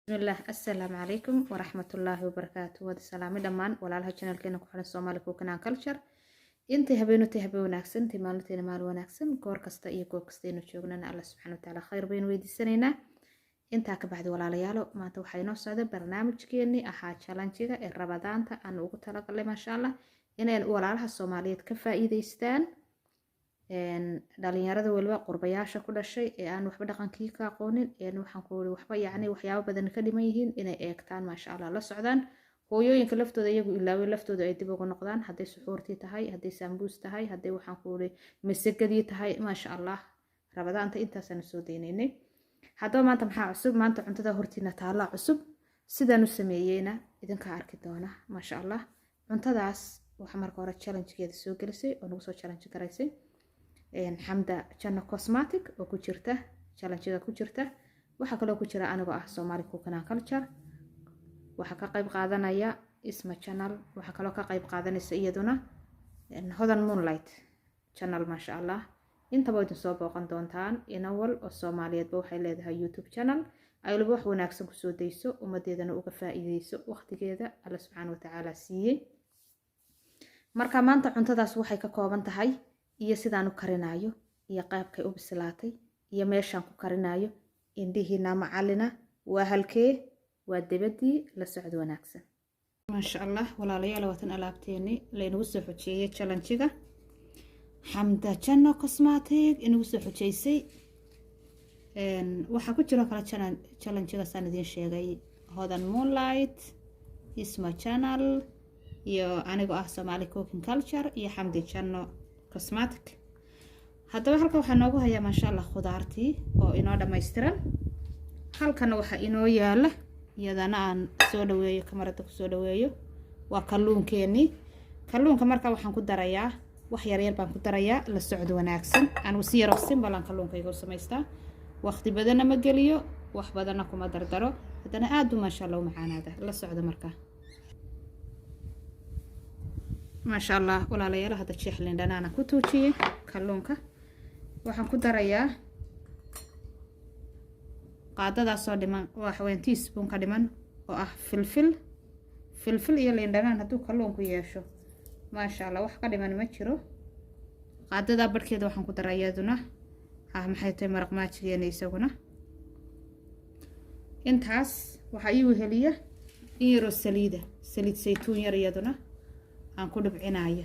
Bismillaah, assalaamu calaykum waraxmatullaahi wabarakaatu. Wada salaamay dhammaan walaalaha channelkeena ku xiran, Soomaali Cooking and Culture. Intay habeenutay habeen wanaagsan, intay maalinteena maalin wanaagsan, goor kasta iyo goob kasta aynu joognana Alla subxaana watacaala khayr baynu weydiisanaynaa. Intaa ka bacdi, walaalayaalo, maanta waxaa inoo socda barnaamijkeenii ahaa challenge-ga ee Ramadaanta aan ugu talagalnay, maasha Allah, inay walaalaha Soomaaliyeed ka faa'iideystaan, dhalinyarada weliba qurbayaasha ku dhashay ee aan waxba dhaqankii ka aqoonin, een waxaan ku uri waxba, yacni waxyaabo badan ka dhiman yihiin, inay eegtaan, maasha Allah, la socdaan. Hooyooyinka laftooda iyagu ilaaway laftooda ay dib ugu noqdaan, hadday suxuurtii tahay, hadday saambuus tahay, hadday waxaan ku uri masagadii tahay, maasha Allah. Ramadaanta intaasaan soo daynaynay. Haddaba maanta maxaa cusub? Maanta cuntada hortiina taallaa cusub. Sidaan u sameeyeyna idinkaa arki doona, maasha Allah. Cuntadaas waxa marka hore challengegeeda soo gelisay oo nagu soo challenge garaysay Xamda Janno Cosmetic oo ku jirta challenge-ga ku jirta. Waxaa kaloo ku jira anigoo ah Somali Cooking and Culture. Waxaa ka qayb qaadanaya Isma Channel. Waxaa kaloo ka qayb qaadanaysa iyaduna Hodan Moonlight Channel, maasha Allah. Intaba idin soo booqan doontaan. Inawal oo Soomaaliyeedba waxay leedahay YouTube channel ay waliba wax wanaagsan kusoo dayso, ummadeedana uga faa'iideyso waqtigeeda Alla subxaana watacaala siiyey. Marka maanta cuntadaas waxay ka kooban tahay iyo sidaan u karinayo iyo qaabkay u bislaatay iyo meeshaan ku karinayo, indhihiina macalina waa halkee? Waa debadii. La socod wanaagsan, maasha Allah. Walaalayaal, waatan alaabteeni laynagu soo xojeeyey challenge-ga Xamda Janno Cosmetic inagu soo xojeysay. Waxaa ku jiro kale challenge-gaasaan idiin sheegay Hodan Moonlight, Isma Channel iyo anigoo ah Somali Cooking Culture iyo Xamdi Janno Cosmetic. Haddaba halkan waxaa noogu hayaa, maasha Allah, khudaartii oo inoo dhammaystiran. Halkana waxaa inoo yaala, iyadana aan soo dhaweeyo, kamarada kusoo dhaweeyo, waa kalluunkeenii. Kalluunka marka waxaan ku darayaa wax yaryar baan ku darayaa. La socod wanaagsan. Anigu si yaroo simple aan kalluunkayga u samaystaa. Waqti badanna ma geliyo, wax badanna kuma dardaro, haddana aada u, maasha Allah, u macaanaada. La socda markaa, maasha Allah. Walaalayaal, hadda jeex liin dhanaana ku tuujiyey kalluunka. Waxaan ku darayaa qaadadaasoo dhiman, waxaweyan teaspoon ka dhiman oo ah filfil. Filfil iyo liin dhanaan hadduu kalluunku yeesho, maasha Allah, wax ka dhiman ma jiro. Qaadadaa barhkeeda waxaan ku daraa iyaduna ah, maxay tahay, maraq maajigeena isaguna. Intaas waxaa ii weheliya in yaroo saliida, saliid saytuun yar, iyaduna aan ku dhibcinaya.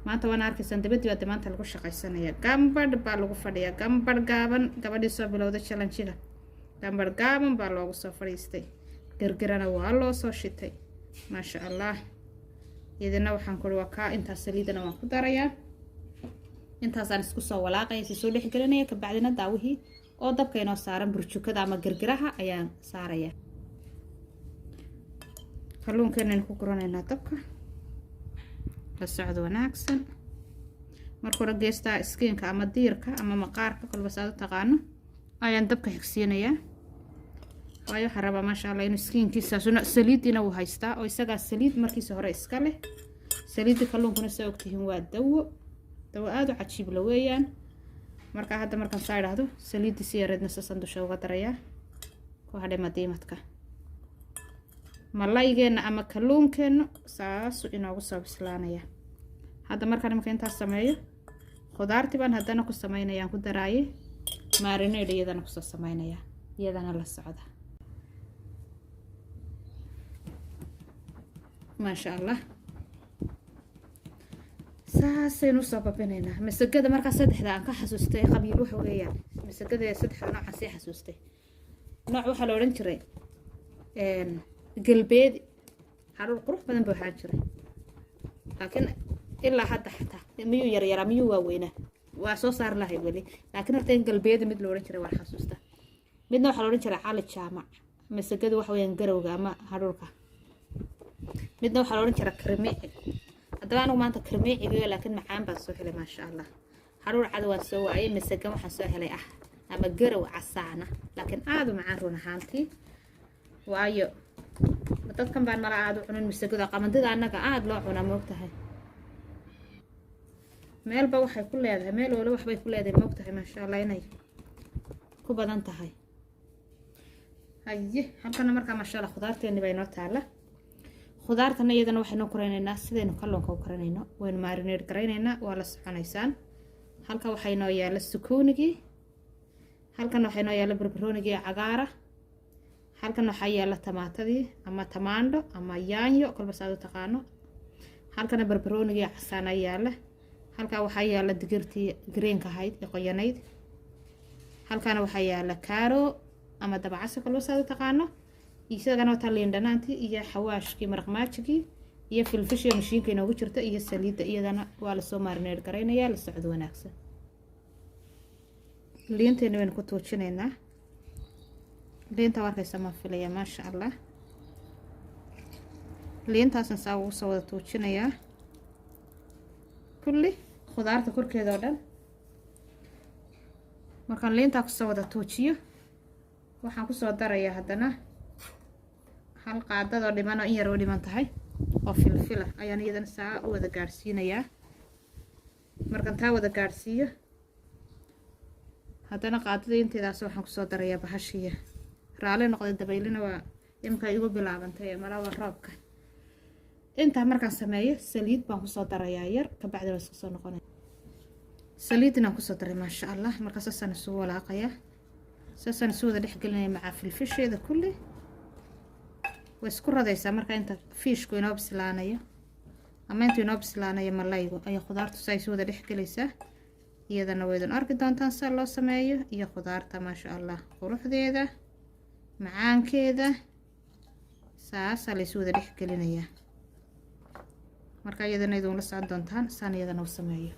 Maanta waana arkaysaan, dabadii baa de maanta lagu shaqaysanaya. Gambadh baa lagu fadhiyaa, gambadh gaaban. Gabadhii soo bilowda challenge-ga gambadh gaaban baa loogu soo fadhiistay, gargarana waa loo soo shitay, maasha Allah. Iyadana waxaan kuri waa kaa. Intaas saliidana waan ku darayaa. Intaasaan isku soo walaaqaya, si soo dhexgelinaya. Kabacdina daawihii oo dabka inoo saaran, burjukada ama gargaraha, ayaan saaraya. Kalluunkeenaynu ku guranaynaa dabka. La socdo wanaagsan. Marka hore geestaa skin-ka ama diirka ama maqaarka, kolba saad u taqaano, ayaan dabka xigsiinayaa, waayo waxaan rabaa, maasha Allah, inuu skin-kiisaasuna saliidiina uu haystaa oo isagaa saliid markiisa hore iska leh. Saliidda kalluunkuna, saa ogtihiin, waa dawo, dawo aada u cajiib la weeyaan. Marka hadda markaan saa idhaahdo, saliiddii si yareedna saasaan dusha uga darayaa. Ku hadhay madiimadka malaygeenna ama kalluunkeenna saasuu inoogu soo bislaanaya. Hadda markaan imika intaas sameeyo, khudaartii baan haddana ku sameynayaan, ku daraayay marinade, iyadana kusoo sameynaya. Iyadana la socda, maasha Allah. Saasaynu usoo babinaynaa masagada. Markaa saddexda aan ka xasuustay qabiil waxa weeyaan masagada saddexda noocan sii xasuustay. Nooc waxaa la odhan jiray galbeedi, haruur qurux badan buu ahaan jiray, laakiin ilaa hadda xataa miyuu yaryaraa, miyuu waaweynaa, waa soo saari lahay weli. Laakiin horta in galbeedi mid la odhan jiray waan xasuustaa. Midna waxaa la odhan jiray Cali Jaamac. Masagadu waxa weyaan garowga ama haruurka. Midna waxaa la odhan jiraa karmiici. Haddaba anigu maanta karmiiciga, laakiin macaan baan soo helay, maasha Allah. Haruur cad waan soo waayay, masagan waxaan soo helay ah ama garow casaana, laakiin aada u macaan run ahaantii, waayo dadkan baan mala aada u cunin masagada. Qamandida annaga aada loo cunaa, moogtahay. Meelba waxay ku leedahay, meel wala waxbay ku leedahay, moogtahay, maasha Allah, inay ku badan tahay. Haye, halkana markaa, maasha Allah, khudaarteeni baa inoo taala. Khudaartana iyadana waxaynu karaynaynaa sidaynu kalluunka u karinayno. Waynu marinate garaynaynaa, waa la soconaysaan. Halka waxaa inoo yaala sukuunigii, halkan waxaa inoo yaala barbaroonigii cagaara, halkan waxaa yaala tamaatadii ama tamaandho ama yaanyo, kolba saad u taqaano. Halkana barbaroonigii casaana yaala. Halkaa waxaa yaala digirtii greenka ahayd ee qoyanayd. Halkaana waxaa yaala carrot ama dabacase, kolba saad u taqaano. Isagana wataa liin dhanaantii iyo xawaashkii maraq maajigii iyo filfishiga mashiinka inoogu jirta iyo saliidda. Iyadana waa lasoo marinate garaynayaa. La socdo wanaagsan. Liinteena waynu ku tuujinaynaa. Liinta arkaysa ma filaya, maasha Allah. Liintaasan saa ugu soo wada tuujinayaa kulli khudaarta korkeeda oo dhan. Markaan liintaa kusoo wada tuujiyo, waxaan kusoo darayaa haddana hal qaadadoo dhiman oo in yar oo dhiman tahay oo filfila ayaan iyadana saa u wada gaadhsiinayaa. Markaan taa wada gaadhsiiyo, haddana qaadada inteedaas waxaan kusoo darayaa bahashiya. Raali noqday, dabaylina waa imika igu bilaabantay, malawa roobka. Intaa markaan sameeyo, saliid baan kusoo darayaa yar, kabacdi waa isku soo noqonaya. Saliidinaan kusoo daray, maasha Allah. Markaa saasaan isugu walaaqayaa, saasaan isu wada dhexgelinaya macaa filfisheeda kulli. Way isku radaysaa. Markaa inta fishku inoo bislaanayo ama intuu inoo bislaanayo malaygu, ayaa khudaartu saa isu wada dhexgelaysaa. Iyadana waydun arki doontaan saa loo sameeyo iyo khudaarta, maasha Allah, quruxdeeda, macaankeeda. Saasaa la isu wada dhexgelinayaa. Marka iyadana idin la socon doontaan saan iyadana u sameeyo.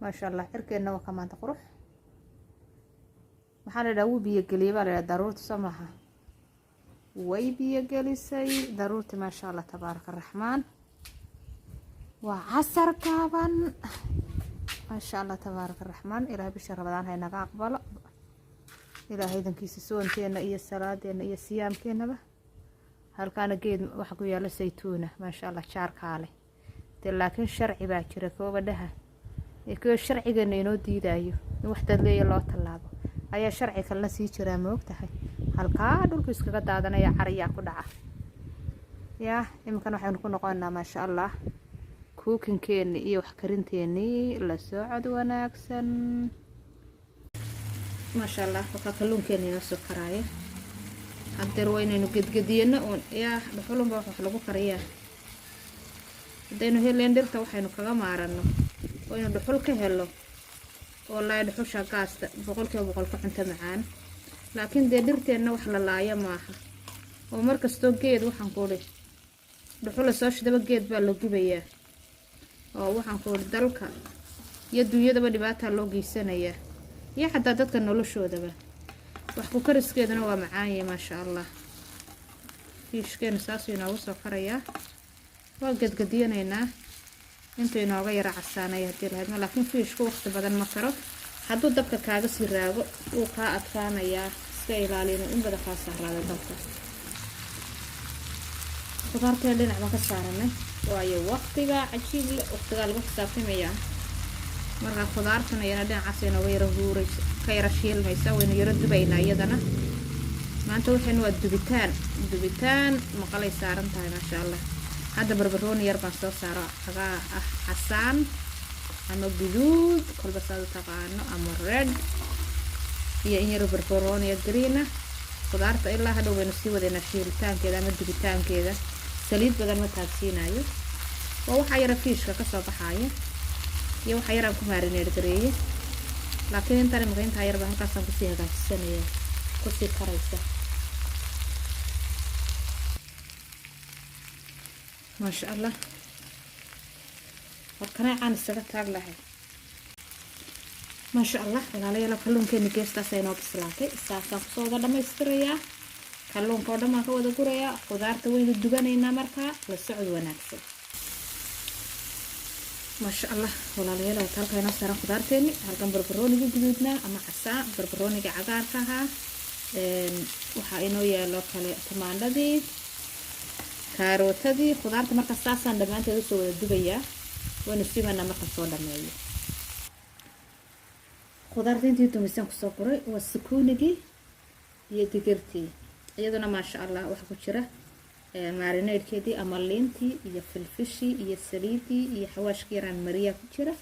Maasha Allah, cirkeenna waa ka maanta qurux. Maxaa la idhaha? Wuu biyo geliyey baa la idhaha. Daruurta soo maaha, way biyo gelisay daruurti. Maasha Allah, tabaaraka raxmaan. Waa casar gaaban, maasha Allah, tabaaraka raxmaan. Ilahay bisha Ramadaan ha inaga aqbalo. Ilaahay idankiisa soonteena iyo salaadeena iyo siyaamkeenaba. Halkaana geed waxa ku yaala saytuuna, maasha Allah, jaarkaale dee. Laakiin sharci baa jira koobadhaha ee kuwa sharcigeena inoo diidayo in wax dad leeya loo tallaabo ayaa sharci kalena sii jiraa, ma og tahay? Halkaa dhulku iskaga daadanaya, cariyaa ku dhaca. Yaa iminkan waxaynu ku noqonaa, maasha Allah, cookingkeeni iyo wax karinteenii. La socod wanaagsan. Maasha Allah, wakaa kalluunkeena inoo soo karaaya. Haddeer waa inaynu gedgediyano uun. Yaa dhuxulunba wax lagu kariyaa. Haddaynu heleen dhirta waxaynu kaga maarano oo aynu dhuxul ka helo, wallaahi dhuxusha gaasta 100% ka cunto macaan. Laakiin dee dhirteenna wax la laayo maaha, oo markastoo geed waxaan ku idhi dhuxula soo shidaba, geed baa la gubayaa, oo waxaan ku idhi dalka iyo dunyadaba dhibaataa loo geysanayaa iyo xataa dadka noloshoodaba. Wax ku kariskeeduna waa macaanya, maasha Allah. Fishkeenu saasuu inoogu soo karayaa. Waa gedgediyanaynaa intuu inooga yaro casaanaya haddii lahaydma. Laakiin fishku waqti badan ma karo. Hadduu dabka kaaga sii raago, wuu kaa adkaanayaa. Iska ilaali inuu in badan kaa saaraado dabka. Khudaarteena dhinac baan ka saaranay, waayo waqtiga cajiib le, waqtigaa lagu xisaabtamayaa. Markaa khudaartuna iyana dhinacaas inooga yaro huuraysa, ka yaro shiilmaysa. Waynu yaro dubaynaa iyadana. Maanta waxaynu waa dubitaan, dubitaan maqalay saaran tahay, maasha Allah. Hadda barbarooni yar baan soo saaro, cagaa ah, casaan ama guduud, kolba saad u taqaano, ama red, iyo in yaro barbarooniya green ah. Khudaarta ilaa hadhow baynu sii wadaynaa shiilitaankeeda ama dubitaankeeda. Saliid badan ma taabsiinayo. Waa waxaa yara fishka kasoo baxaaya iyo waxaa yaraan ku marinate gareeye. Laakiin intaan imika intaa yarba halkaasaan kusii hagaajisanaya, kusii karaysa, maasha Allah. Warkaneecaan isaga taag lahay, maasha Allah. Walaalayaal, kalluunkeeni geestaas ay noo bislaatay. Saasaan kusoo wada dhamaystirayaa kalluunka oo dhan baan ka wada gurayaa. Khudaarta waynu dubanaynaa. Markaa la socod wanaagsan. Maasha Allah, walaalayaal, wata halkaa inoo saaran khudaarteeni. Halkan barbaroonigii guduudnaa ama casaan, barbarooniga cagaarka ahaa. Waxaa inoo yaalo kale tamaandhadii, kaarootadii, khudaarta. Marka saasaan dhammaanteed usoo wada dubayaa, waynu simanaa marka soo dhameeyo. Khudaarta intii dumisaan kusoo qoray waa sukuunigii iyo digirtii. Iyaduna maasha Allah waxaa ku jira marinadekeedii ama liintii iyo filfishii iyo saliidii iyo xawaashkii yaraan mariyaa ku jira.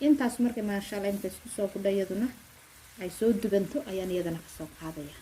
Intaas markay maasha Allah inta isku soo gudha, iyaduna ay soo dubanto, ayaan iyadana kasoo qaadaya.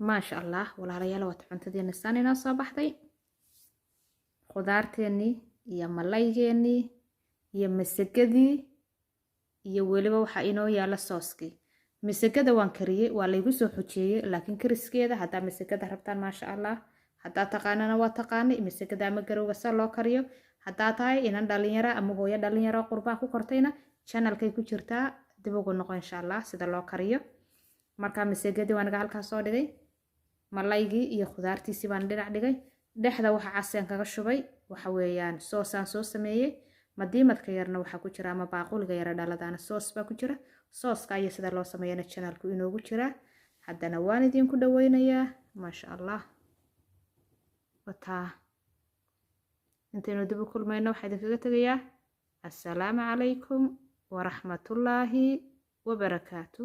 Maasha Allah walaalayaal, waata cuntadeena saan inoo soo baxday, khudaarteennii iyo malaygeenii iyo masagadii iyo weliba waxaa inoo yaala sooskii. Masagada waan kariyey, waa laygu soo xojeeyey, laakiin kariskeeda haddaa masagada rabtaan, maasha Allah, haddaa taqaanana waa taqaanay masagada ama garowga sa loo kariyo. Haddaa tahay inan dhalinyara ama hooyo dhalinyaro qurbaa ku kortayna, channelkay ku jirtaa, dib ugu noqo insha Allah sida loo kariyo. Marka masagadii waa naga halkaas soo dhigay, malaygii iyo khudaartiisii baan dhinac dhigay. Dhexda waxa caseen kaga shubay waxa weeyaan soosaan soo sameeyey. Madiimadka yarna waxaa ku jira ama baaquliga yara dhaladaana soos baa ku jira. Sooska iyo sida loo sameeyana channelku inoogu jiraa. Haddana waan idinku dhaweynayaa, maasha Allah. Wataa intaynu dib u kulmayno, waxaa idinkaga tegayaa assalaamu calaykum waraxmatullaahi wabarakaatu.